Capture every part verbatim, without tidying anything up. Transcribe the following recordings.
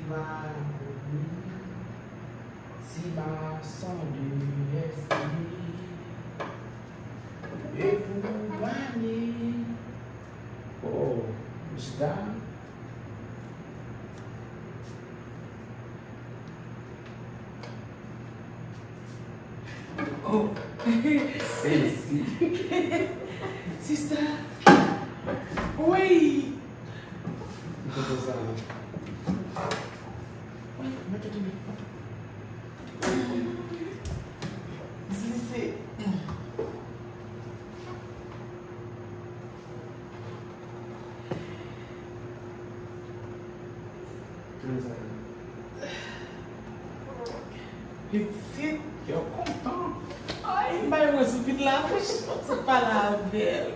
Mari, ti gason de lèfi, e pou bani. Oh, Mista. Oh. Sezi. Sista. Wi. Mwen kontan sa. Wi, mwen te tande. Sezi. Pitit, yo kontan. Ay, m pa wè sou vin la, fouch, m sot pale avè l.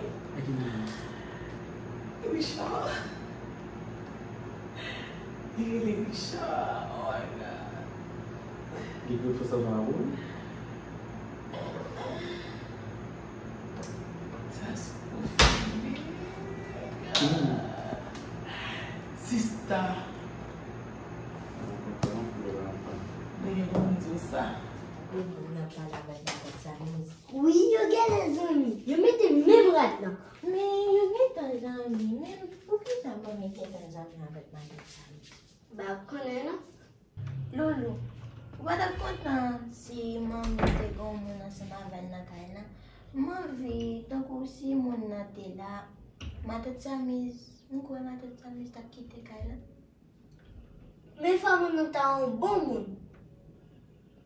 Richard. Li rele Richard. Oh my God. Li pral fè sa nan wout. Sa se pou fini. Sista. Mwen gen pou m di w sa. Ou ap pale avèk madanm sa, men. Wi, yo genlè zanmi. Yo mete menm rad lan. Men yo gentan zanmi. Men poukisa mwen gentan zanmi avèk madanm sa? M pa konnen non. Loulou, ou pa t ap kontan si manmi te gen yon moun ansanm avè l nan kay la? M anvi, tankou si moun nan te la, matant Samiz, m kwè matant Samiz t ap kite kay la. Men fò moun nan ta yon bon moun.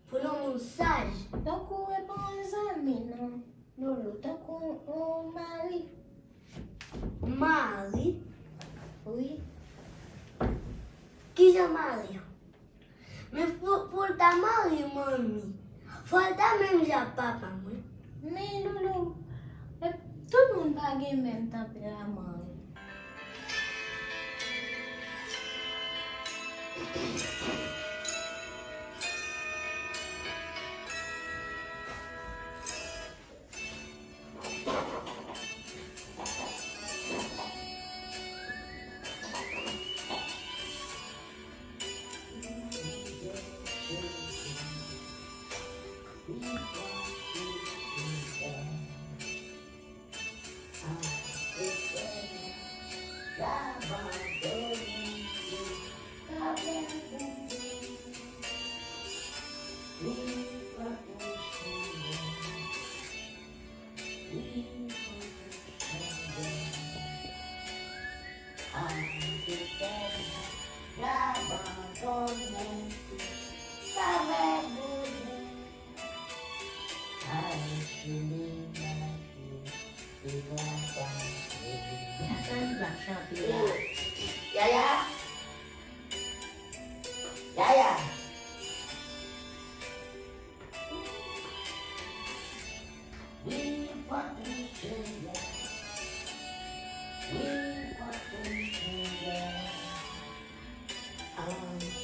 Pou l yon moun saj. Tankou e pa yon zanmi non, Loulou, tankou yon mari. Mari? Wi. Kijan mari an? Men pou, pou l ta mari manmi, fò l ta menm jan ak papa mwen. Men Loulou, e, tout moun pa gen menm tanperaman wi. Yaya! Yaya! Wi, Patricia. Wi, Patricia. An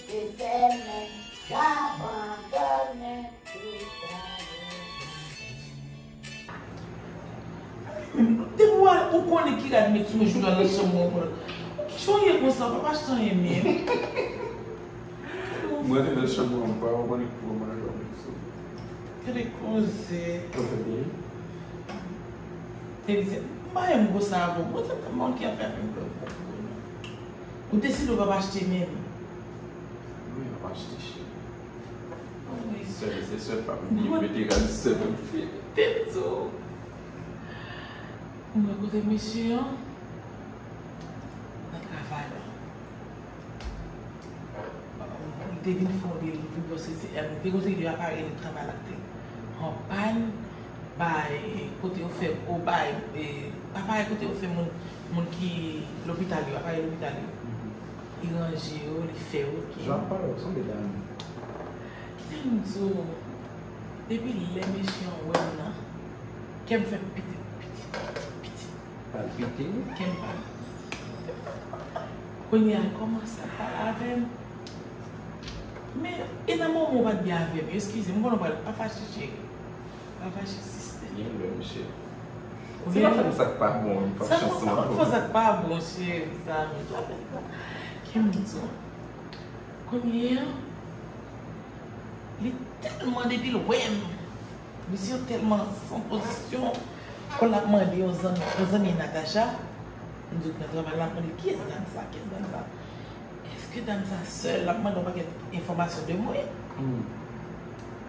te tèlman abandone tout. Depi w al, ou konnen ki rad met sou mwen, jou la nan chanm mwen, ou konnen. Kijan w ye konsa, w p ap achte anyen menm. Mwen te nan chanm mwen, m pa konnen ki mwen manje anpil sou. Gade koze. Ou fè byen? Te di, m pa renmen gwo sa avè w. Mwen te manke ap fè fè m pè. Ou deside w p ap achte menm. Wi, m ap achte, cheri. Wi. Sèl, se sèl pa m ki mete rad sèl m fè. Te di w. Mwen kote mesye an nan travay la. Li te vin fè yon delivery, paske se, eh, li te gon seri de aparèy li travay la ki te an pàn, bay, kote yo fè, o bay, eh, aparèy kote yo fè moun, moun ki lopital yo, aparèy lopital yo. Li ranje yo, li fè yo, oke. Jan w ap pale, w sanble dam. Kite m di w, depi lè mesye an wè m nan, kè m fè pitit, pitit, pitit, pitit. Palpite. Kè m pa. Kounye a, l kòmanse ap pale avè m. Men, e nan moman w pa t byen avè m, eskize m, m konnen w pa, pa fache, cheri. Pa fache, sistè. Gen lè, cheri. Se pa fè m sa k pa bon, m p ap chans ou ankò. Fò sa k pa bon, cheri, sa, men sa fè sa. Kè m di w. Kounye a, li tèlman depi l wè m, misye tèlman san pozisyon, kon l ap mande yon zanmi, yon zanmi Natacha, m di w nan travay, l ap mande kiyès dam sa, kiyès dam sa. Èske dam sa sèl? L ap mande yon pakèt enfòmasyon de mwen.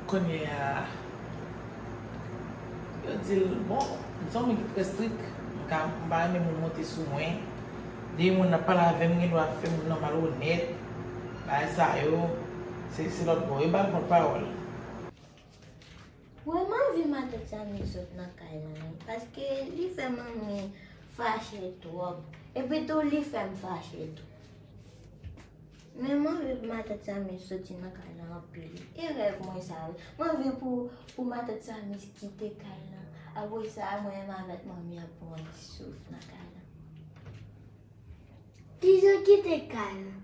Kounye a, yo di l, bon, m se yon moun ki trè strik, m ka, m pa renmen moun monte sou mwen. Depi moun nan ap pale avè m, m gen dwa fè moun nan malonèt. Bagay sa yo, se, se lòt bò. Yo ba l kont pawòl. Mwen, m anvi matant Samy sot nan kay la, wi, paske li fè manmi fache twòp. Epi tou, li fè m fache tou. Men m anvi pou matant Samy soti nan kay la anpil. E rèv mwen sa, wi. M anvi pou, pou matant Samy kite kay la. Apre sa, mwen menm avèk manmi ap pran yon ti souf nan kay la. Kijan kite kay la?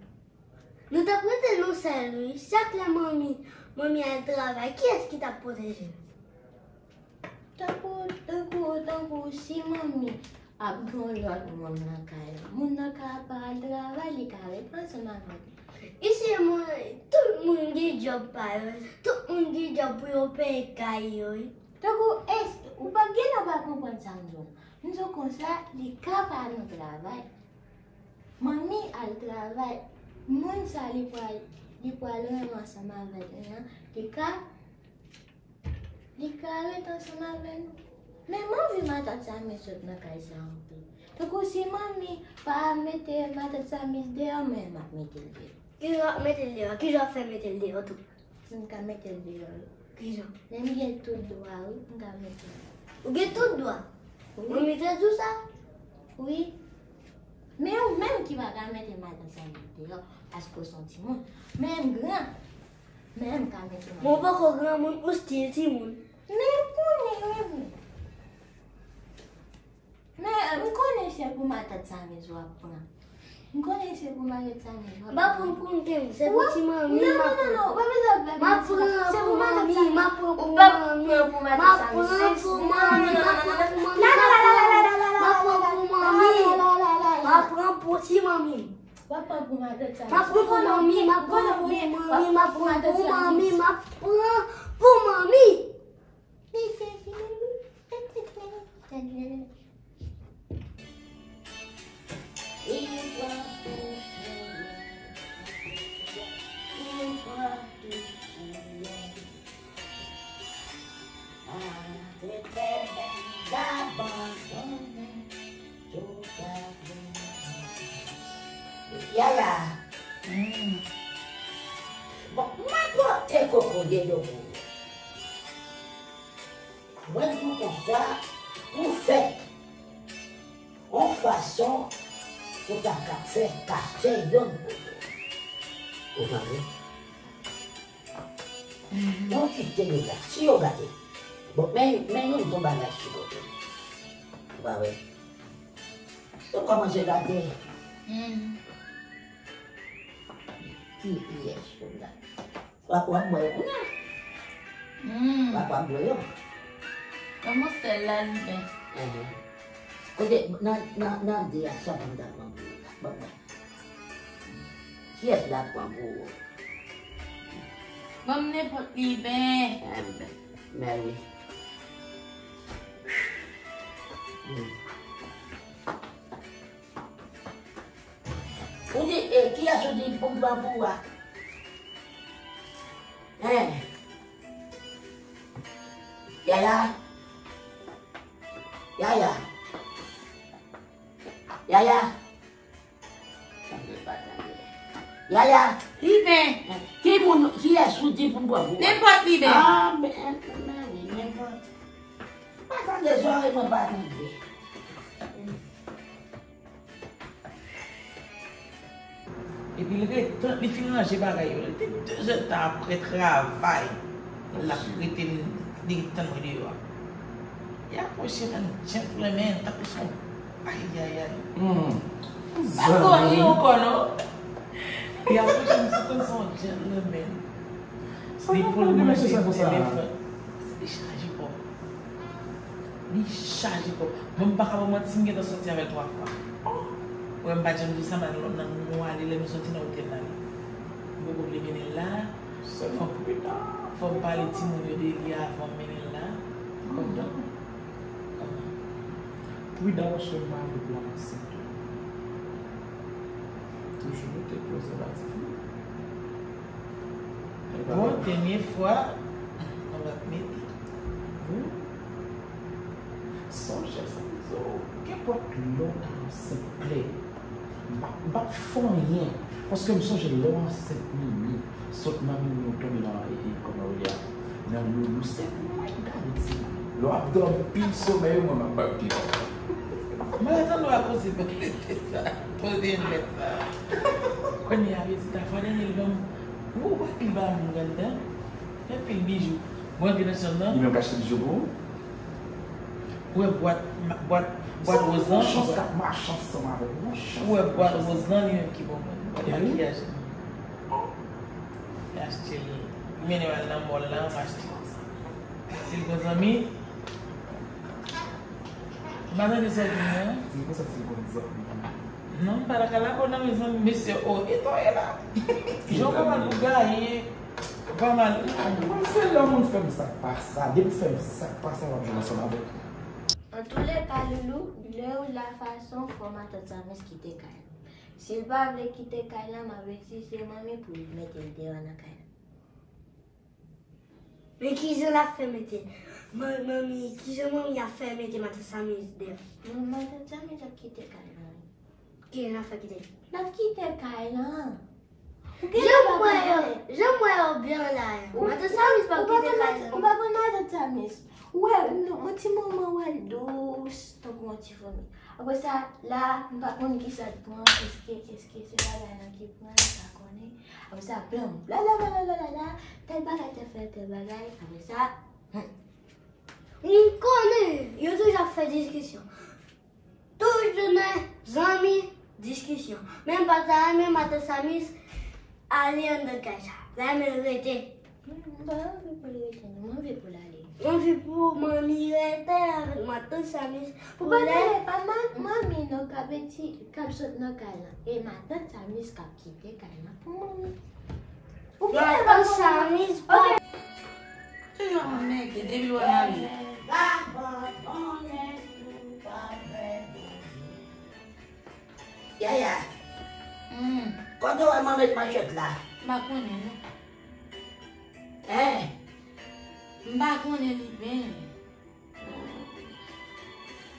Nou t ap rete nou sèl, wi. Chak lè manmi, manmi al travay, kiyès ki t ap pwoteje nou? Tankou, tankou, tankou si manmi ap gen yon lòt moun nan kay la, moun nan ka pa al travay, li ka ret ansanm avèk nou. Isi, moun, tout moun gen djòb pa yo. Tout moun gen djòb pou yo peye kay yo, wi. Tankou, èske ou pa gen lè pa konprann sa m di w? M di w konsa, li ka pa nan travay. Manmi al travay. Moun sa li pral, li pral renmen ansanm avèk nou an, li ka, li ka ret ansanm avè nou. Men m anvi matant Samy sot nan kay sa anpil. Tankou si manmi pa mete matant Samy deyò, men m ap mete l deyò. Kijan w ap mete l deyò? Kijan w ap fè mete l deyò tou? M ka mete l deyò, wi. Kijan? Men m gen tout dwa, wi, m ka mete l. Ou gen tout dwa? Wi. Manmi te di w sa? Wi. Men ou menm ki pa ka mete matant Samy deyò, paske w se yon timoun. Men m gran. Men m ka mete matant. Men w poko granmoun, ou still timoun. Men m konnen, wi, wi. Men, m konnen se pou matant Samy w ap pran. M konnen se pou matant Samy w ap pran. M ap pran pou m, se pou ti manmi m ap pran. Non, non, non, non, ou pa bezwen fè manti. M ap pran pou manmi, m ap pran pou manmi. Ou p ap pran pou matant Samy. M ap pran pou manmi, m ap pran pou manmi, m ap pran pou manmi. M ap pran pou ti manmi. W ap pran pou matant Samy. M ap pran pou manmi, m ap pran pou manmi, m ap pran pou manmi, m ap pran pou manmi. Yaya. Mm. Bon, m ap pote kokoye yo pou ou. Mwen di w konsa, pou fè yon fason pou ta ka fè kache youn pou yo. Ou tande? Mwen kite yo la, si yo gade. Bon, men, men youn gon bagay sou kote. Ou pa wè? Yo kòmanse gade. Mm. Ki pyès pou m la? W ap, w ap bwè yo kounye a. Mm. W ap, w ap bwè yo. Kòman fè la, li ben? Enhen. Kote, nan, nan, nan de a, sa ban m ta pran pou ou la. Ban m wè. Kiyès la pran pou ou? Ban m nenpòt li ben. Enben, men wi. Hmm. Ou di, e, kiyès ou di pou m pran pou ou a? Hein? Yaya? Yaya? Yaya? Tande, pa tande. Yaya? Li ben. Ki moun, kiyès ou di pou m pran pou ou a? Nenpòt li ben. Ah, men, men, men, nenpòt. Pa tande, zòrèy mwen pa tande. Epi l ret, tan li fin ranje bagay yo, li te de zè tan apre travay, l ap rete, li ret tann mwen deyò a. Li apwoche m an gentleman, tankou se yon, ayayay. Hmm. Pa foli ankò non. Li apwoche m tankou se yon gentleman. Li pou l mande m telefòn. Li chaje kò. Li chaje kò. Mwen m pa ka ba w manti, m gentan sòti avè l twa fwa. Wè, m pa t janm di sa, men lòt nan nou ale, lè nou sòti nan otèl la, li. M Ou vle mennen l la? Sèlman pridan. Fò m pale timoun yo de li avan m mennen l la. Pridan. Kòman? Pridan paske m pa vle pou ansent tou. Toujou mete prezèvatif li. Bon, dènye fwa, nou va mete. Wi. Sonje sa m di w, kenpòt lè w ta ansent klè. M p ap, m p ap fè anyen. Paske m sonje lè w ansent Mimi, sot nan Mimi w tonbe nan, e, e, kòman yo rele a? Nan Loulou, se mwen k gade ti Mimi. Lè w ap dòmi, pil somèy ou, mwen m ap bay w kilò. Mwen atann w a koze mèt lete sa. Koze mèt sa. Kounye a, pitit la, fò dènye l ban m. Ou wè pil ba moun anndan. Fè pil bijou. Mwen antre nan chanm nan. Li menm k achte bijou pou ou? Ou wè bwat, ma- bwat, bwat woz lan? Yon chans k ap mache ansanm avèk yon chans. Ou wè bwat woz lan, li menm ki ban mwen. Bwat makiyaj. Li achte l. Li mennen m al nan mall la, m achte l. Si l bon zanmi, m pa tande sa w di m nan. Di konsa se bon zanmi. Non, m pa ta ka lakòl nan mezanmi, mesye, o, e tonbe la. Jan w pa mal pou gaye, w pa mal. Mwen, se lè moun fè m sa k pa sa, depi w fè m sa k pa sa, m ap jwenn ansanm avèk ou. Antoulèka, Loulou, lè w la fason, fò matant Samis kite kay la. Si l pa vle kite kay la, m ap egzije manmi pou l mete l deyò nan kay la. Men kijan l ap fè mete? Man- Manmi, kijan manmi ap fè mete matant Samis deyò? Man- Matant Samis ap kite kay la, wi. Kijan l ap fè kite? L ap kite kay la. Jan m wè yo, jan m wè yo byen la, matant Samis p ap kite kay la. Ou pa konn matant Samis. Ou wè, non, yon ti moman, ou wè l dous, tankou yon ti foumi. Apre sa, la, m pa konn kisa l pran, èske, èske se bagay lan ki pran, m pa konnen. Apre sa, blanm, la, la, la, tèl bagay, tèl fè, tèl bagay. Apre sa, hmm. M konnen, yo toujou ap fè diskisyon. Tout jounen, zanmi, diskisyon. Men m pa ta renmen matant Samis ale anndan kay sa. M ta renmen l rete. M pa anvi pou l rete, non. M anvi pou l ale. M anvi pou manmi rete avèk matant Samis. Pou pa pale, pa ma- manmi non k ap eti- k ap sot nan kay lan. E matant Samis k ap kite kay lan pou manmi. Ou genlè pa konnen. Matant Samis pa. Toujou ap mège, depi l wè manmi. Yaya. Hmm. Kote w wè manmi met manchèt la? M pa konnen, non. Hein? M pa konnen li byen.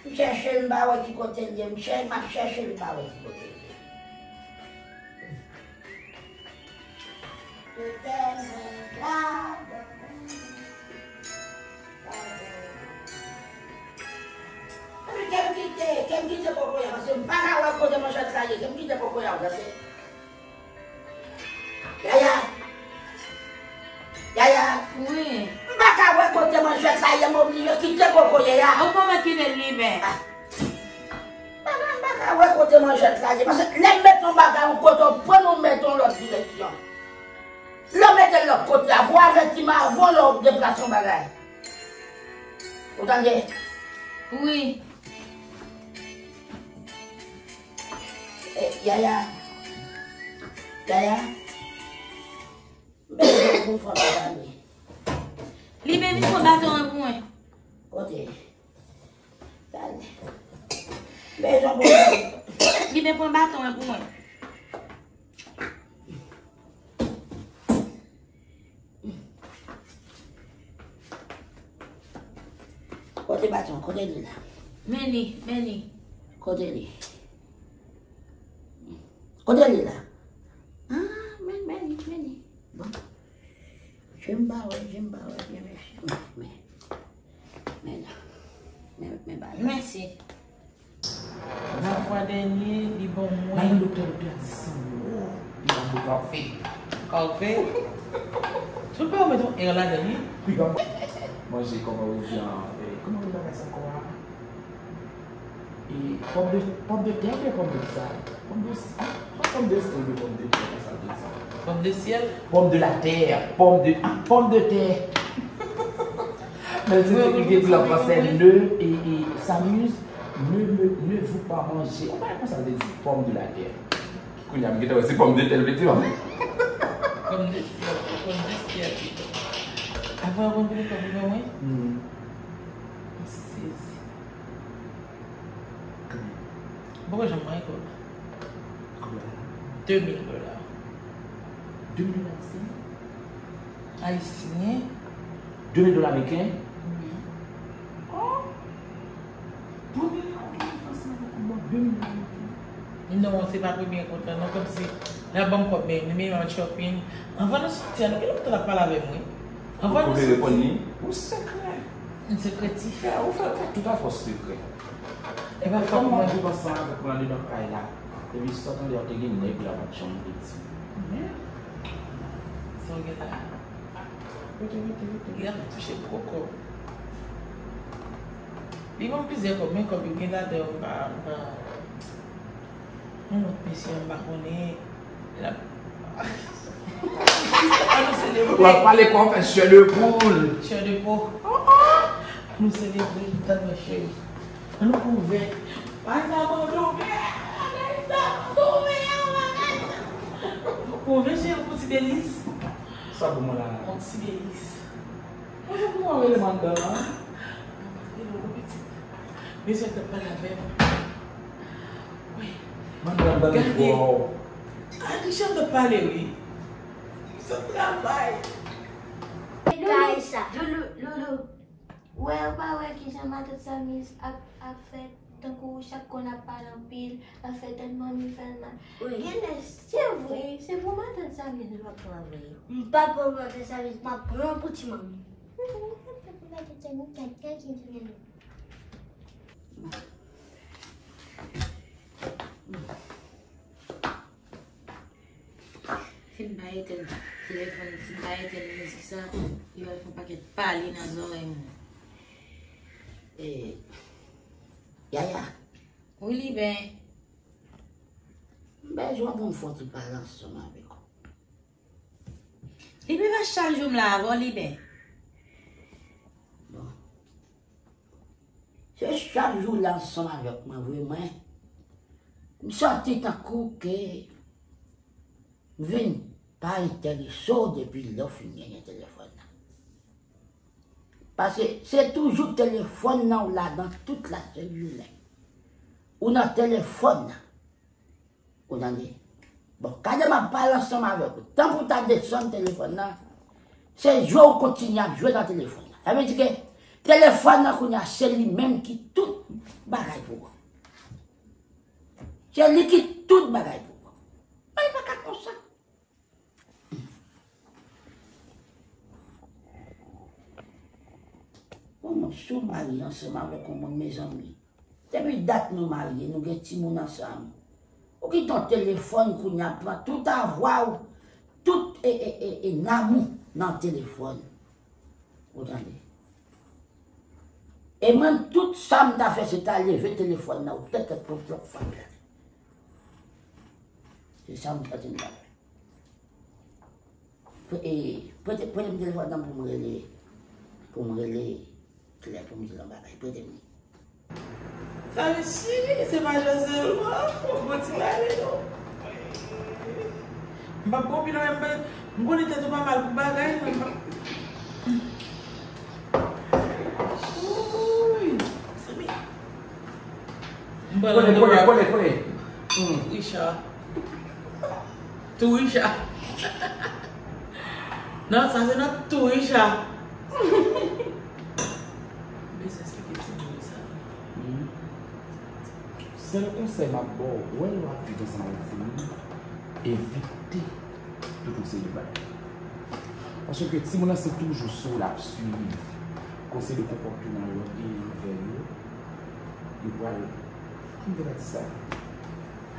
M chèche l, m pa wè ki kote l ye. M chè- m ap chèche l, m pa wè ki kote l ye. Etènèl, gadon. Gadon. Epi ke m kite, ke m kite kokoye a, paske m pa ka wè kote manchèt la ye, ke m kite kokoye a, w tande? Yaya. Yaya. Wi. M pa ka wè kote manchèt la ye, m oblije kite kokoye a. Ou kòman kite l li menm? Ah. M pa ka, m pa ka wè kote manchèt la ye. Paske lè m met yon bagay yon kote, w pran l, w met yon lòt direksyon. Lè w mete l lòt kote a, pou w avèti m avan lè w deplase yon bagay. Ou tande? Wi. Eh, Yaya. Yaya. M bezwen pou m fè yon bagay. Li menm li pran baton an pou mwen. Kote? Tande. M bezwen pou m. Li menm pran baton an pou mwen. Kote baton? Kote li la? Men li, men li. Kote li? Kote li la? Ah, men, men li, men li. Bon. Je m pa wè, je m pa wè, byen mèsi. Men, men la. Men, men bagay. Mèsi. Nan fwa dènye, li ban mwen. Nan doktè, doktè a di san yo. Li ban mwen kafe. Kafe? Tout pa ou met yon er ladan li. Li ban mwen manje, kòman yo di an, eh, kòman yo di bagay sa ankò a? E pòm de, pòm de tè oubyen pòm de sa? Pòm de, pa pòm de sèl oubyen pòm de tè, sa vle di. Pòm de syèl? Pòm de la tè, pòm de, ah, pòm de tè. Men se ti li te di la, fransè, ne, e, e, s'amuse, ne, ne, ne vous pas manger. Ou pa konn sa l te di, pomme de la terre. Kounye a, m gentan wè se pòm de tè l vle di, an. Kòm de syèl, kòm de syèl. Apre, ou konn kòb li ban mwen? Hmm. M sezi. Konbyen? M poko janm manye kòb. Konbyen? De mil dola. De mil dola ayisyen? Ayisyen. De mil dola ameriken? Wi. Oh! Premye rankont mwen fè ansanm avèk ou, bon, de mil dola ameriken. Non, se pa premye rankont lan, non, kòmsi l ap ban m kòb, men, men, men, shopping. Anvan nou soti a, nou gen lontan l ap pale avè mwen. Anvan nou soti. Ou reponn li? Ou sekrè. M sekretif. Ya, ou fè, ou fè tout afè w sekrè. E pa fòt mwen. Kòman w viv ansanm avèk mwen andedan kay la? Epi sa w tande a te gen nèg la, pa t janm te di. Men. Sa w gen la? Rete, rete, rete. Li ap touche gwo kòb. Li ban m plizyè kòb, men kòb yo gen ladan yo, m pa, m pa. Yon lòt mesye, m pa konnen. L ap, ann nou selebre. W ap pale kòm fè chè de poul. Chè de poul. Ann nou selebre, tann mwen cheri. Ann nou pran yon vè. Bagay sa bon, yon vè. Bagay sa bon, yon vè, bagay sa. Yon vè, cheri, pou ti Beliz. Sa pou mwen la. Yon ti Beliz. Mwen jwenn pou mwen rele mandan an. Rele w pitit. Mesye t ap pale avè m. Wi. Mandan an tande vwa w. Gade. A, Richard t ap pale, wi. Sa travay. Loulou, Loulou, Loulou. Wè, ou pa wè kijan matant Samis ap, ap fè? Tankou chak kou n ap pale anpil, l ap fè tèt manmi fè l mal. Wi. Genlè, se vre, se pou matant Samis l ap pran vre. M pa pran pou matant Samis, m ap pran pou ti manmi. Si m pa etèn telefòn, si m pa etèn mizik sa, li pral fè yon pakèt pale nan zòrèy mwen. E, Yaya. Wi, Liben. M bezwen pou m fè yon ti pale ansanm avèk ou. Liben, pa chak jou m la avè w, Liben. Bon. Se chak jou w la ansanm avèk mwen, vre, mwen. M santi tankou ke m vin pa enterese w depi lè w fin genyen telefòn nan. Paske se toujou telefòn nan w ladan tout lasèl jounen. Ou nan telefòn nan. Ou tande? Bon, gade m ap pale ansanm avèk ou. Tankou w ta desann telefòn nan, se jwe w kontinye ap jwe nan telefòn nan. Sa vle di ke telefòn nan kounye a, se li menm ki tout bagay pou ou. Se li ki tout bagay pou ou. Men li pa ka konsa. Bon, si w marye ansanm avèk yon moun, mezanmi, depi dat nou marye, nou gen timoun ansanm. Ou kite yon telefòn kounye a pran tout avwa w, tout e, e, e, e nanm ou nan telefòn. Ou tande? E mwen, tout sa m ta fè, se ta leve telefòn nan, ou tèt tèt pwòp pwòp fwa. Se sa m santi m ta fè. Pre-, e, prete, prete m telefòn nan pou m rele, pou m rele Klè, pou m di l yon bagay. Prete m li. Sa vle chili, se pa jwe sèlman, fò w fè yon ti rale, non. M p ap pran pil, non, men m pa, m konnen tèt ou pa mal pou bagay, men m p ap. Wouy, mezanmi. M pral nan dwa. Kole, kole, kole, kole. Hmm. Richard. Tou Richard. Non, sa se nan tou Richard. Bezwen esplike timoun yo sa. Hmm. Sèl konsèy m ap ba w, wè lè w ap viv ansanm avèk timoun, evite tout yon seri de bagay. Paske timoun nan se toujou sou l ap swiv konsèy de konpòteman lòt genyen anvè yo, yo pral, kòman m te ka di sa?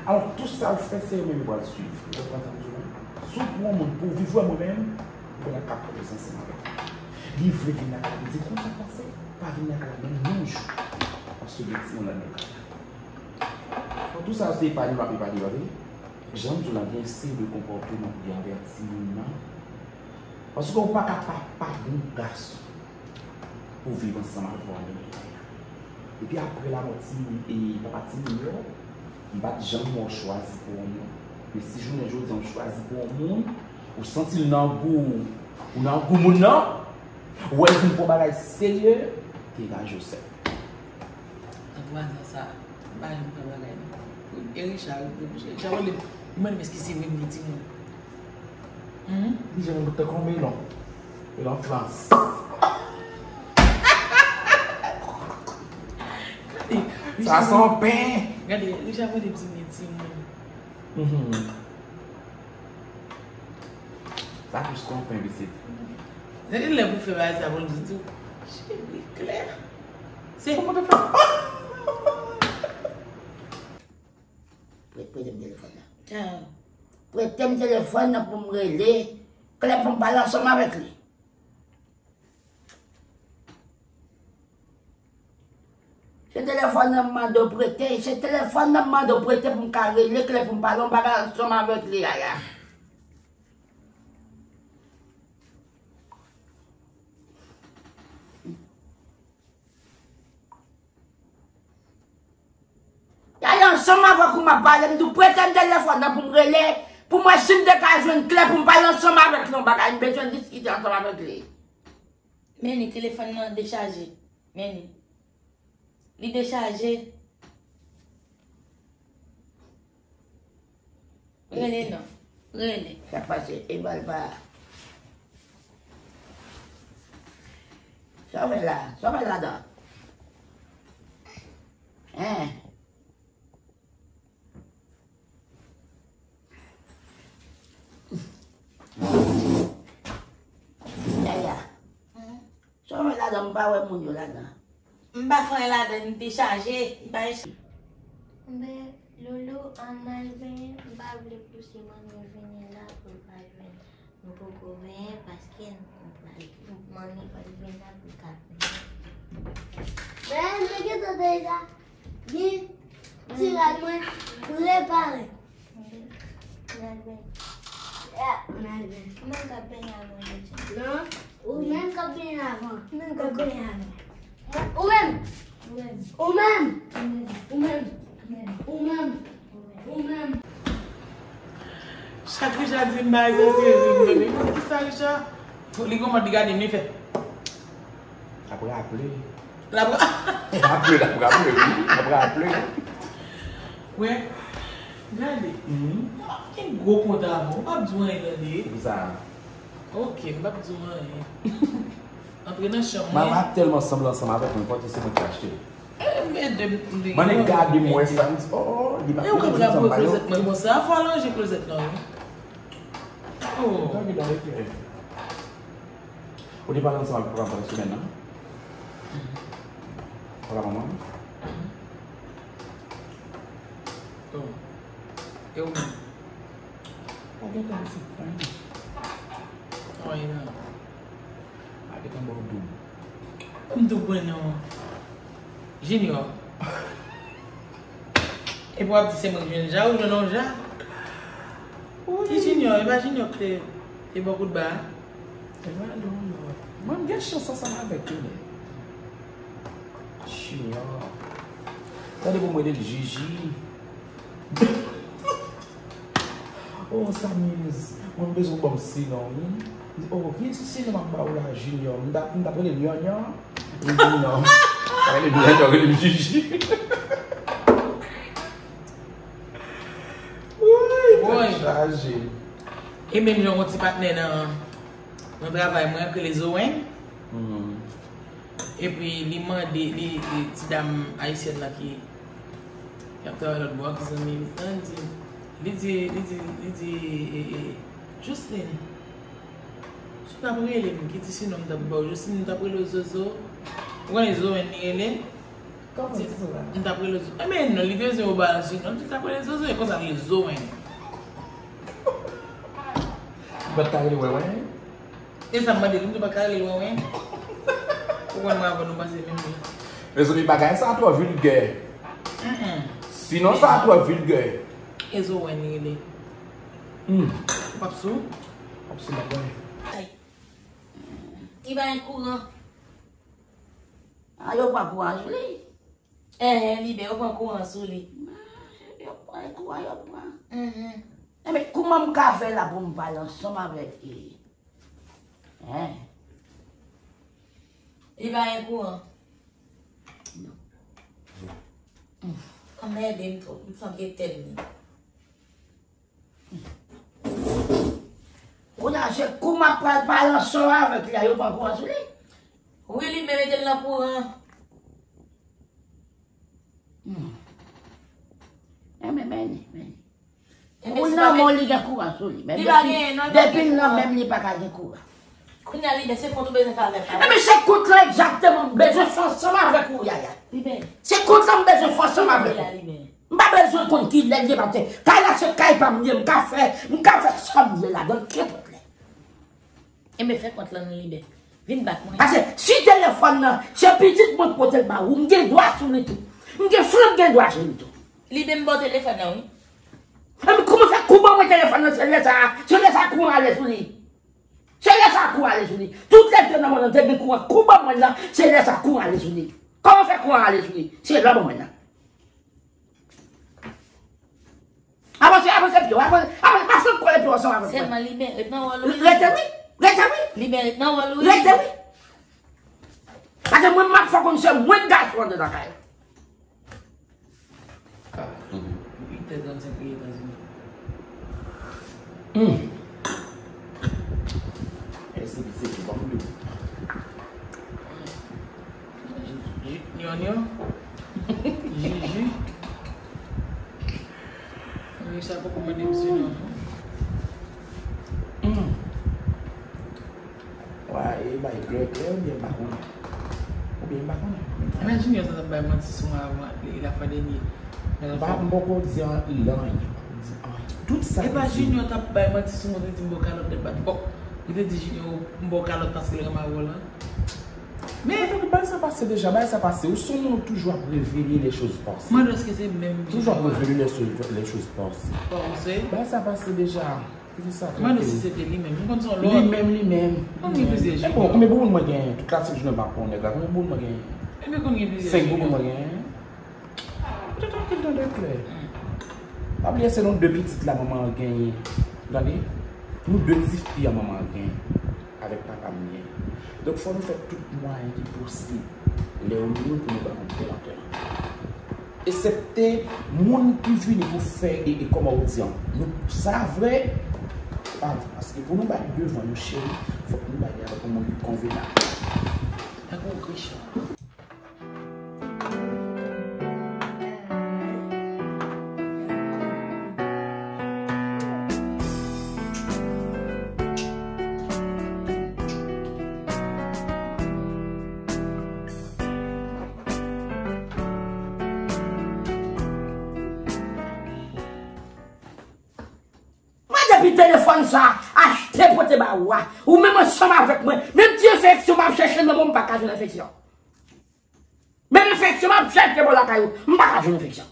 Alò, tout sa w fè, se yo menm yo pral swiv. Ou konprann sa m di w la? Si w pran yon moun pou w viv, wè mwen menm, ou konn ak ka prezans ansanm avèk li. Li vle vin lakay la, li di, "Konn sa k pase, pa vin lakay la menm yon jou." Paske gen timoun ladan lakay la. Bon, tout sa yo se epanye w ap epanye yo, tande. Jan m di w la, gen seri de konpòteman pou gen anvè timoun nan. Paske ou pa ka pa, pa bon gason pou viv ansanm avè w andedan kay la. Epi apre lanmò timoun e papa timoun yo, m pa t janm wè w chwazi pou yon moun. Men si jounen jodi a w chwazi pou yon moun, Ou santi l nan gou, ou nan gou moun nan. Ou wè l vin pran bagay serye, degaje w sèl. Nan twa zan sa, m pa janm fè bagay non. E Richard, Richard mande, li mande m èske se vre m gen timoun. Hmm? Li jan yon bout tankou yon melon. Melon Frans. Gade, sa se yon pen. Gade, Richard mande m si m gen timoun. Mhm. Sa plis konprann pitit. Se lè pou fè bagay sa pou l di tou. Cheri klè. Se kòman te fè? Prete, prete m telefòn nan. Prete m telefòn nan pou m rele Klè pou m pale ansanm avèk li. Se telefòn nan m mande w prete, se telefòn nan m mande w prete pou m ka rele Klè pou m pale yon bagay ansanm avèk li, Yaya. Yaya, ansanm avèk ou m ap pale, m di w prete m telefòn nan pou m rele, pou m wè si m te ka jwenn Klè pou m pale ansanm avèk li yon bagay, m bezwen diskite ansanm avèk li. Men li, telefòn nan dechaje. Men li. Li dechaje. Rele non. Rele. Sa k pase? E bal pa. Sa w fè la? Sa w fè ladan? Hein? Yaya. Sa w fè ladan, m pa wè moun yo ladan. M pa fè anyen ladan, li dechaje, li pa enchi. Men, Loulou, ann al benyen, m pa vle pouse manmi vini la pou l pa jwenn nou poko benyen, paske nou pral, manmi pral vin la pou l ka benyen. Benyen, te gentan deja. Gen ti rad mwen prepare. N al benyen. Ya, n al benyen. Ou menm k ap benyen avan jodi a. Non, ou menm k ap benyen avan. Ou menm k ap benyen avan. Ou menm. Ou menm. Ou menm. Ou menm. Ou menm. Ou menm. Chak Richard di m bagay sa se vre, m leve. Mwen di, "Kisa Richard?" Li kòmanse gade m, li fè. L ap raple. L ap ra- Raple, l ap raple, wi. L ap raple. Wè, gade. Mhm. M ap gen gwo kont avè w. M p ap di w anyen, tande. Pou sa. Ok, m p ap di w anyen. Antre nan chanm mwen. Mama ap tèlman sanble ansanm avèk mwen, pote se mwen ki achte l. Eh, men de, de, Mande gade m wè sa, m di, oh, li pa klozèt sa m ba yo. Klozèt mwen konsa, fò alonje klozèt lan, wi. Oh. Gade dan leklè. Ou te pale ansanm avèk papa pandan semèn nan? Papa manman? Oh. E ou menm? Pa gen tan pou se prank. Anyen non. A te konn ba w doub. M tou pran non. Junior. Epi w ap di se mwen k jwenn Ja, ou jwenn yon Ja? Ki Junior? E pa Junior ki te, te ba w kout ba a? E pa non, non. Mwen m gen chans ansanm avèk yo, men. Junior. Tande pou m rele l Jiji. Oh, Samiz, mwen m bezwen w ban m sinon, wi. Li di, oh, ki sinon m ap ba w la, Junior? M t ap, m t ap rele l Nyanyan. Li di, non. Pa rele m Nyanyan, rele m Jiji. Woy, tèt chaje. E menm jan yon ti patnè nan, nan travay mwen, k rele Zowen. Mhm. Epi li mande, li, li, ti dam ayisyèn nan ki, ki ap travay lòt bò a, ki zanmi li an, li di, li di, li di, li di, e, e, Jocelyn, si w t ap rele m, ki ti sinon m t ap ba w? Jocelyn, m t ap rele w Zozo. Ou konnen Zowen li rele? Kòman ti Zowen? M t ap rele w Zo-, e men non, li bezwen yo ba l sinon, li t ap rele Zozo, e konsa l rele Zowen. Ou pa t ka rele Wewen? E sa m mande, li m tou pa ka rele l Wewen. Ou konn mwen avè w nou panse menm jan. Mezanmi, bagay sa twò vilgè. Mm-mm. Sinon sa twò vilgè. E Zowen li rele. Hmm. Ou p ap sou? P ap sou bagay. Ay. Li pa gen kouran. A, yo pran kouran sou li. Enhen, li byen, yo pran kouran sou li. Yo pran kouran, yo pran. Mhm. Enben, kouman m ka fè la pou m pale ansanm avèk li? Hein? Li pa gen kouran? Non. Anmède m twòp, m santi tèt vini. Kounye a, se kou m ap pral pale ansanm avèk li a, yo pran kouran sou li. Wi, li menm mete l nan kouran. Hmm. Enben, men, men. Enben, ou nan men li gen kouran sou li. Men li pa depi, genyen, non, depi l nan men m, li pa ka gen kouran. Kounye a, li men, se kont ou bezwen fè avèk la. Enben, se kont lan egzakteman m bezwen fè ansanm avèk ou, Yaya. Li men. Se kont lan m bezwen fè ansanm avèk ou. Li men. M pa bezwen konn kilè l ye, paske kay la se kay pa m ye, m ka fè, m ka fè sa m vle ladan l, kenpòt lè. Enben, fè kont lan non, Liben. Vin bat mwen. Paske si telefòn nan, se pitit mwen k pote l ba ou, m gen dwa sou li tou. M gen flank gen dwa sou li tou. Liben, m ba w telefòn nan, wi. Enben, kouman fè kou ban mwen telefòn nan, se lè sa, se lè sa kouran ale sou li. Se lè sa kouran ale sou li. Tout lè te nan mòn nan te gen kouran, kou ban mwen nan, se lè sa kouran ale sou li. Kòman fè kouran ale sou li? Se lè ban mwen nan. Avanse, avanse pye w, avanse, avanse, pase kole pye w ansanm avèk mwen. Sèlman Liben, ret nan wòl ou, wi. Rete wi, rete wi. Liben, ret nan wòl ou, wi. Rete wi. Paske mwen, m ap fè kòmsi se mwen k gason anndan nan kay la. Uit è trannsenk peyi Etazini. Hmm. Èske se ki ban m de? Junior. Jiji. Wi, sa poko mande misye non. Hmm. Wa, e bay klè klè oubyen m pa konnen? Oubyen m pa konnen? Men Junior sa t ap bay manti sou mwen avan, e, lafwa dènye. Ba, m poko di an, anyen. M di anyen. Tout sa e pa Junior t ap bay manti sou mwen, te di m ba w kalòt lè bat. Bon, li te di Junior m ba w kalòt paske l renmen avè w lan. Men bagay sa pase deja, bagay sa pase. Ou se yon moun ou toujou ap révéler les choses passées. Mwen, èske se menm Junior? Toujou ap révéler les choses, les choses passées. Bagay sa pase deja. Kite sa trankil. Mwen, si se te li menm, m konn se yon lòt. Li menm, li menm. Konn gen plizyè Junior. Bon, konbyen bouboun mwen genyen? Tout la ti jounen m ap pran yon nèg la. Konbyen bouboun mwen genyen? Konbyen plizyè Junior? Senk bouboun mwen genyen. Rete trankil tande klè. Pa bliye se nou de pitit la manman an genyen. Tande? Nou de ti fi a manman an genyen. Avèk papa m genyen. Donk fò nou fè tout mwayen ki posib lè yo nou pou nou ba yon bon antèman. Eksepte moun ki vini pou fè e, e kòman ou di an. Nou, sa vre, pa vre. Paske pou nou bay devan nou cheri, fòk nou bay li avèk yon moun ki konvenab. Tankou Christian. Mwen depi telefòn sa achte pote ba ou a, ou menm ansanm avèk mwen, menm ti enfeksyon m ap chèche nan men w, m pa ka jwenn enfeksyon. Menm enfeksyon m ap chèche bò lakay ou, m pa ka jwenn enfeksyon.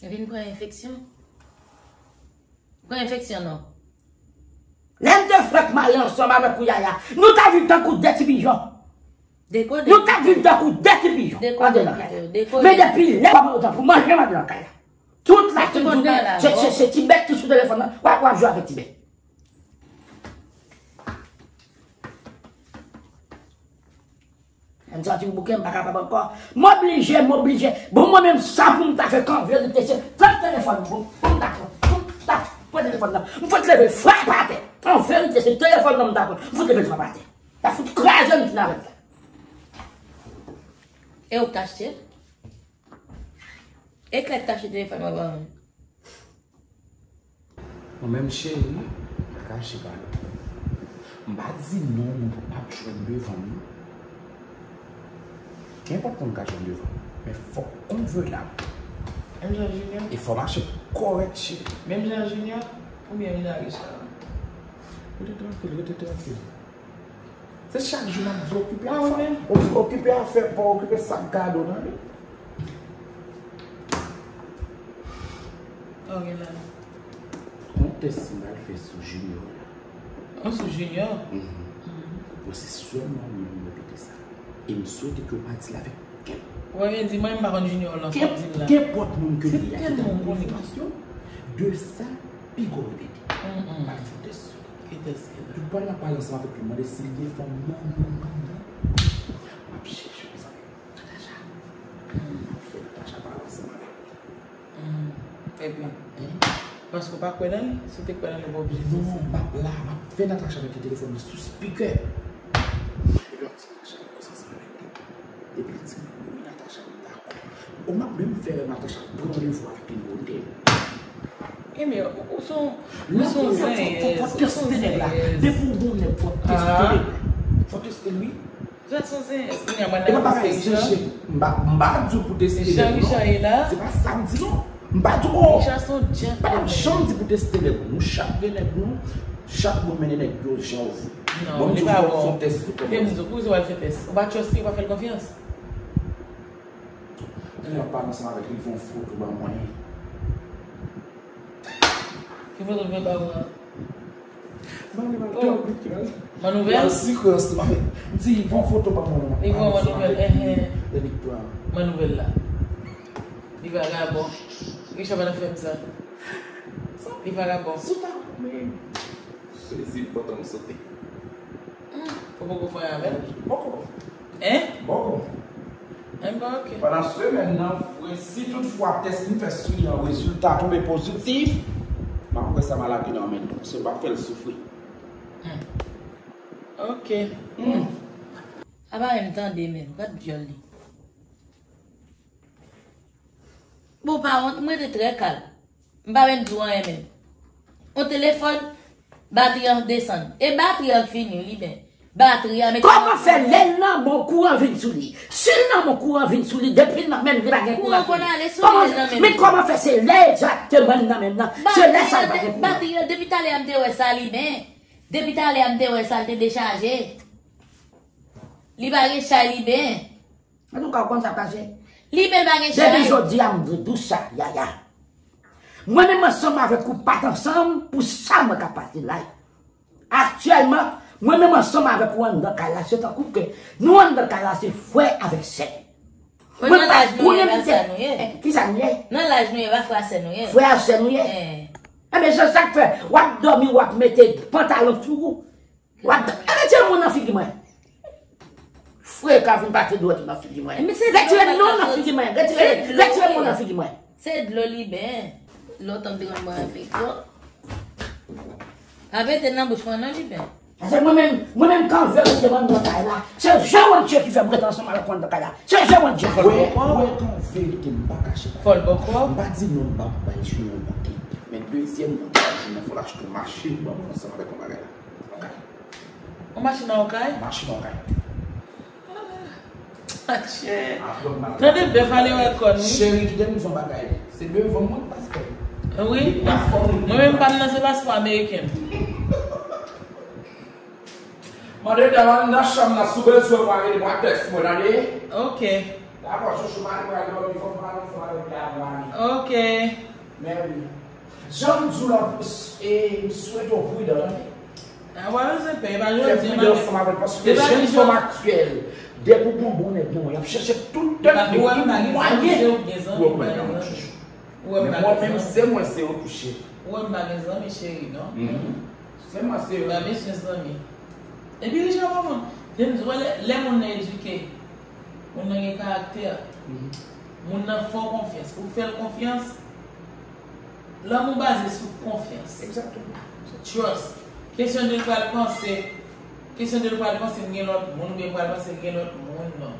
Vin pran enfeksyon? Pran enfeksyon non. Lè m te fèk marye ansanm avèk ou Yaya, nou ta viv tankou de ti pijon. Dekode. Nou ta viv tankou de ti pijon. Dekode. Andedan kay la. Dekode. Men depi lè w ap manje pou manje m andedan kay la. Tout la tout jounen, se, se, se ti bèt ki sou telefòn nan. W ap, w ap jwe avèk ti bèt. M santi m bouke, m pa kapab ankò. M oblije, m oblije. Bon, mwen menm, sa pou m ta fè, an verite, se pran telefòn pou, pou m ta pran, pou m ta pran telefòn nan. M fout leve l frape atè. An verite, se telefòn nan m ta pran. M fout leve l frape atè. Ta fout kraze m fin avè l. E ou k achte l? E klè k achte telefòn mwen ban mwen. Mwen menm cheri, pa kache pa nou. M pa di non, nou p ap jwenn devan nou. Kenpòt moun ka jwenn devan nou. Men fòk konvenab. Menm jan Junior. E fò mache kòrèk cheri. Menm jan Junior, oubyen menm jan Richard. Rete trankil, rete trankil. Se chak jou m ap di okipe afè. Okipe afè pa w, okipe sak gade w nan li. Ok la. Yon tès m pral fè sou Junior la. Yon sou Junior? Mhm. Bon, se sèlman ou menm m repete sa. E m swete ke w pati la avèk kèk Ou pa vin di, mwen, m pa konn Junior lan, fòk di l la. Kenpòt moun ke li ye a ki ta gen enfòmasyon de sa, piga w repete. M ap fè tès sou li. Ki tès ki la? Tout pwa l ap pale ansanm avèk li, mande si l gen fanm. Non, non, non, non. M ap chèche pou sa. Natacha. M ap fè Natacha pale ansanm avèk li. Epi, paske w pa kwè nan li, si w te kwè nan li, w pa oblije fè sa. Non, m ap la, m ap fè Natacha mete telefòn li sou spikè. Epi m ap di Natacha, kòman sa, sa rete? Epi l di m, wi, Natacha, m dakò. Ou m ap menm fè Natacha pran randevou avèk li, ou te. Ebyen, ou, ou se yon, ou se yon zenyèz, ou se yon zenyèz. Depi w gon nèg, fò w teste li. Fò w teste li, wi. Richard se yon zenyèz. Kounye a, mwen nan teste Richard. M pa, m pa di w pou teste li, non. Jan Richard ye la. Se pa sa m di, non. M pa di w, oh. Richard se yon djèt. Pa t ap janm di pou teste nèg. Nou chak gen nèg nou. Chak moun mennen nèg yo jan w vle. Non, li pa bon. Bon, m di w, fè yon tès sou kòman. Fè m di w, pou w al fè tès. Ou pa trust li, ou pa fè l konfyans. Kounye a, pale ansanm avèk li, fè yon foto ban mwen. Ki foto l fè ba ou an? Mande, mande, oh. Manouvèl? Mwen sikre ansanm avèk. M di, pran foto pa mwen, non. Li pran Manouvèl, enhen. Lè li pran. Manouvèl la. Li vagabon. Richard pa t ap fè m sa. Li vagabon. Sou ta, men. Sezi, pantan m sote. Hmm, ou poko fè anyen avè l? Poko. Hein? Poko. Enben, ok. Pandan semèn nan, vre, si toutfwa tès m fè sou li an rezilta tonbe pozitif, m ap wè sa maladi nan men l tou, paske m p ap fè l soufri. Hmm. Ok. Hmm. A pa menm tande menm, gad dyòl li. Bon, pa wont, mwen te trè kalm. M pa menm di w anyen menm. On telefòn, batri an desann. E batri an fini, li ben. Batri an mete. Kòman fè lè l nan bon kouran vin sou li? Si l nan bon kouran vin sou li, depi l nan menm li pa gen kouran. Kouran konn ale sou li nan menm. Men kòman fè se lè egzakteman l nan menm nan? Se lè sa l pa gen kouran. Batri an, depi talè a m te wè sa li ben. Depi talè a m te wè sa l te dechaje. Li pa gen chay li ben. Antouka, ou konn sa k pase? Li menm pa gen chay. Depi jodi a, m di w sa, Yaya. Mwen menm ansanm avèk ou pa t ansanm pou sa mwen ka pase la. Aktyèlman, mwen menm ansanm avèk ou anndan kay la, se tankou ke nou anndan kay la, se frè avèk sè. Mwen pa konnen pou tèt. Kisa nou ye? Nan laj nou ye, pa frè a sè nou ye. Frè a sè nou ye. Enben, se sa k fè, w ap dòmi, w ap mete pantalon sou ou. W ap, e, retire men w nan figi mwen. Frè ka vin pase dwèt ou nan figi mwen. Retire men w nan figi mwen. Retire, retire men w nan figi mwen. Se dlo li ben. Lòt an te konn bwè avèk yo. Pa mete nan bouch mwen non li ben. Paske mwen menm, mwen menm kan verite mwen nan kay la. Se Jewandye ki fè m rete ansanm avèk mwen nan kay la. Se Jewandye. Wè, wè kan verite m pa kache. Fò l bòkò. M pa di non m pa bay Jewandye. Men dezyèm nan, fò l achte yon machin ban mwen ansanm avèk yon bagay la. Yon machin nan okay? Machin nan okay. Ah, chè. Tande bèf ale wè kòn, wi. Cheri, kite m di w yon bagay. Se devan mwen paske. Wi. Mwen menm pa m nan se paspò ameriken. Mande dam nan nan chanm nan, si w bezwen mwen, rele mwen, tèks mwen, tande? Ok. Dakò, chouchou, m al pral dòmi, fò m pale ansanm avèk dam nan. Ok. Men wi. Jan m di w la, e, m swete w pridan, tande. A, w a bezwen pè, e pa jodi a, m a gen. Fè pridan ansanm avè l, paske jèn fanm aktyèl, depi w gon bon nèg nan men w, y ap chèche tout teknik, tout mwayen pou yo pran nan men w, chouchou. Men mwen menm, se mwen, se ou tou, cheri. Ou wè m pa gen zanmi, cheri, non. Se mwen, se ou. Ba mesye zanmi. Epi Richard pa moun. Te m di w, lè, lè moun nan edike, moun nan gen karaktè, moun nan fè w konfyans, ou fè l konfyans, lanmou baze sou konfyans. Exactement. Trust. Kesyon de l pral panse, kesyon de l pral panse m gen lòt moun, oubyen l pral panse l gen lòt moun, non.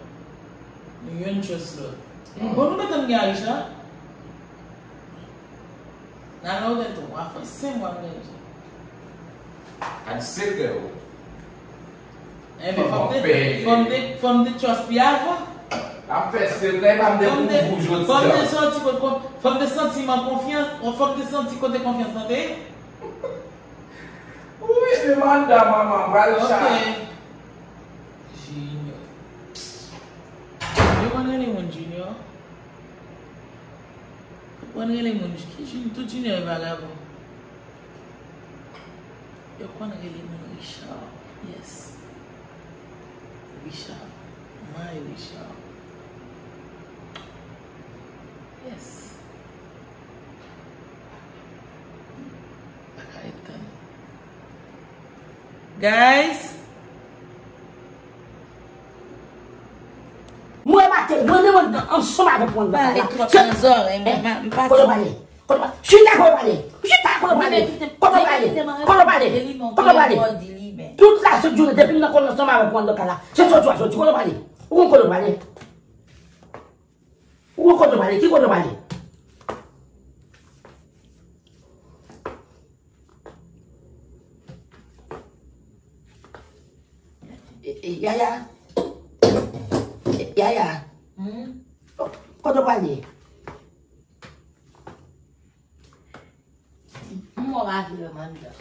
Nou youn trust lòt. Bon, nou mete m gen a Richard? Nan lè w gen twa fwa, senk mwa m gen Richard. Gad sekrè w. Enben, fò m te, fò m te, fò m te trust li avan. L ap fè sekrè, pa m dekouvri w jodi a. Fò m te soti kot kon-, fò m te santi m an konfyans, fò m te santi kote konfyans lan te ye. Wi, men manda manman, m pral chat. Ok. Junior. Yo konn rele moun Junior. Yo konn rele moun ki Junior, tout Junior e vagabon. Yo konn rele moun Richard. Yes. Richard. My Richard. Yes. Pa ka ret tann. Guys. Mwen remake, mwen menm ansanm avèk Wanda la. Pale twòp nan zòrèy mwen, m pa. Kote w prale? Kote w prale? Chita, kote w prale? Chita, kote w prale? Kote w prale? Kote w prale? Kote w prale? Tout la sot jounen, depi m nan kòl ansanm avèk Wanda la, se soti w a soti. Kote w prale? Ou konn kote w prale? Ou konn kote w prale? Ki kote w prale? E, e, Yaya. E, Yaya. Hmm? Kote w prale? M wè w pa vle wè m anndan.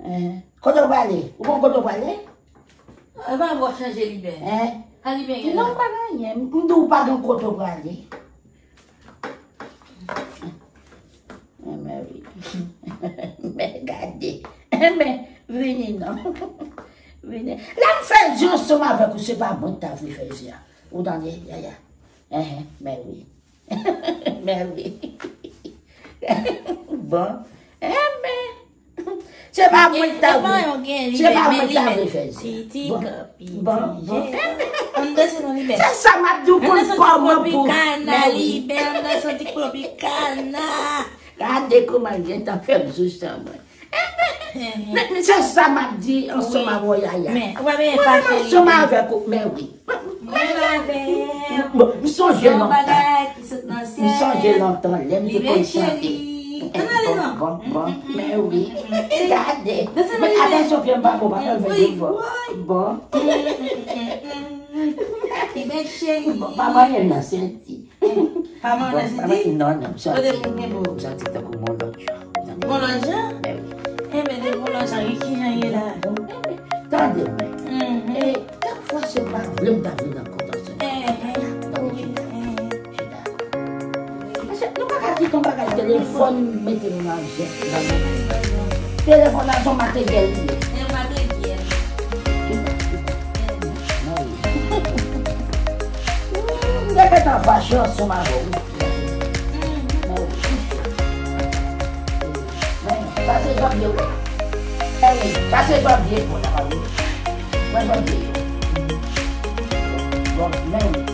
Eh, kote w prale? Ou konn kote w prale? E pa vre w chanje liben. Eh? A liben gen la. Non, pa gen anyen. M di w pa gen kote w prale. Men wi. Men gade. Men vini non. Vini. Lè m fè zi ansanm avèk ou, se pa mwen ki ta vle fè zi a. Ou tande, Yaya? Enhen, men wi. Men wi. Bon. Enben. Se pa mwen ki ta vle. Se pa mwen ki ta vle fè zi. Bon, bon, bon. Enben. Se sa m ap di w, konn kòman pou. Men wi. Gade kòman l gentan fè m sou san mwen. Men, men se sa m ap di ansanm avè w, Yaya. Mwen menm ansanm avèk ou, men wi. Mwen avè w. Bon, m sonje lontan. M sonje lontan, lè m te konn chante. Bon, bon, bon, men wi. Gade. Men atansyon, pye m pa bon, pa fè l fè de fò. Bon. Bon, pa manyen nan senti. Pa manyen nan senti? Non, non, m santi. Kote m gen bo? M santi tankou m on lòt jan. Bon lòt jan? Men wi. Enben, depi on lòt jan, e ki jan ye la? Tande mwen. E, kèk fwa se pa vle m ta vle nan kontansyon. Enhen. Tande, chita. Chita. Paske nou pa ka kite yon bagay telefòn mete nou nan jèt, nan men. Telefòn nan se yon materyèl li ye. Se yon materyèl. Chita, chita. Men wi. M te gentan fache ansanm avè w. Men wi. Men sa se janvye wi. Men wi, sa se janvye pou n ap pale. Mwen janvye yo. Bon, men wi.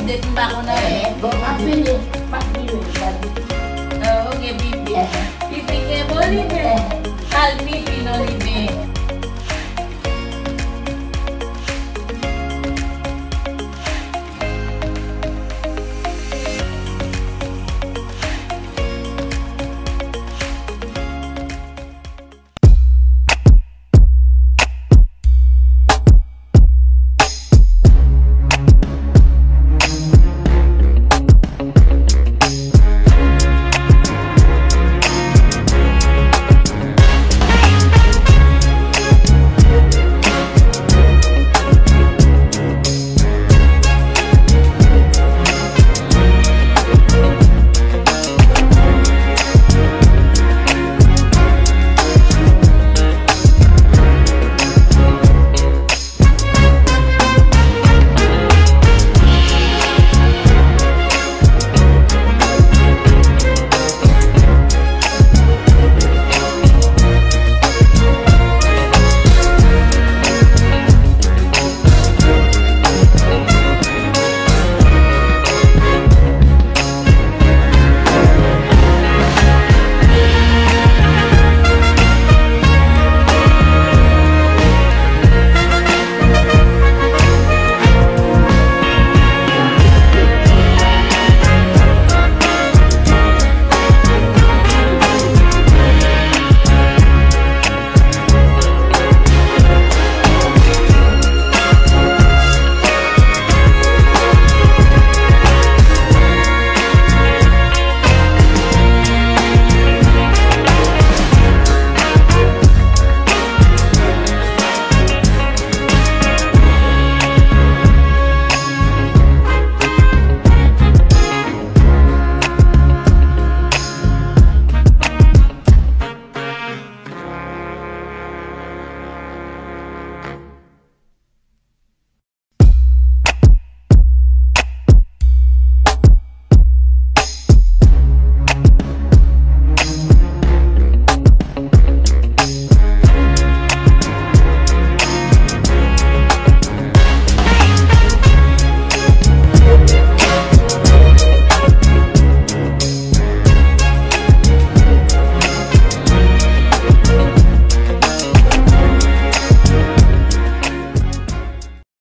Depi m pa konn anyen. Bon, m ap vini. M ap vini. Ah, ok, pipi. Pipi gen bon liben. Al pipi non liben.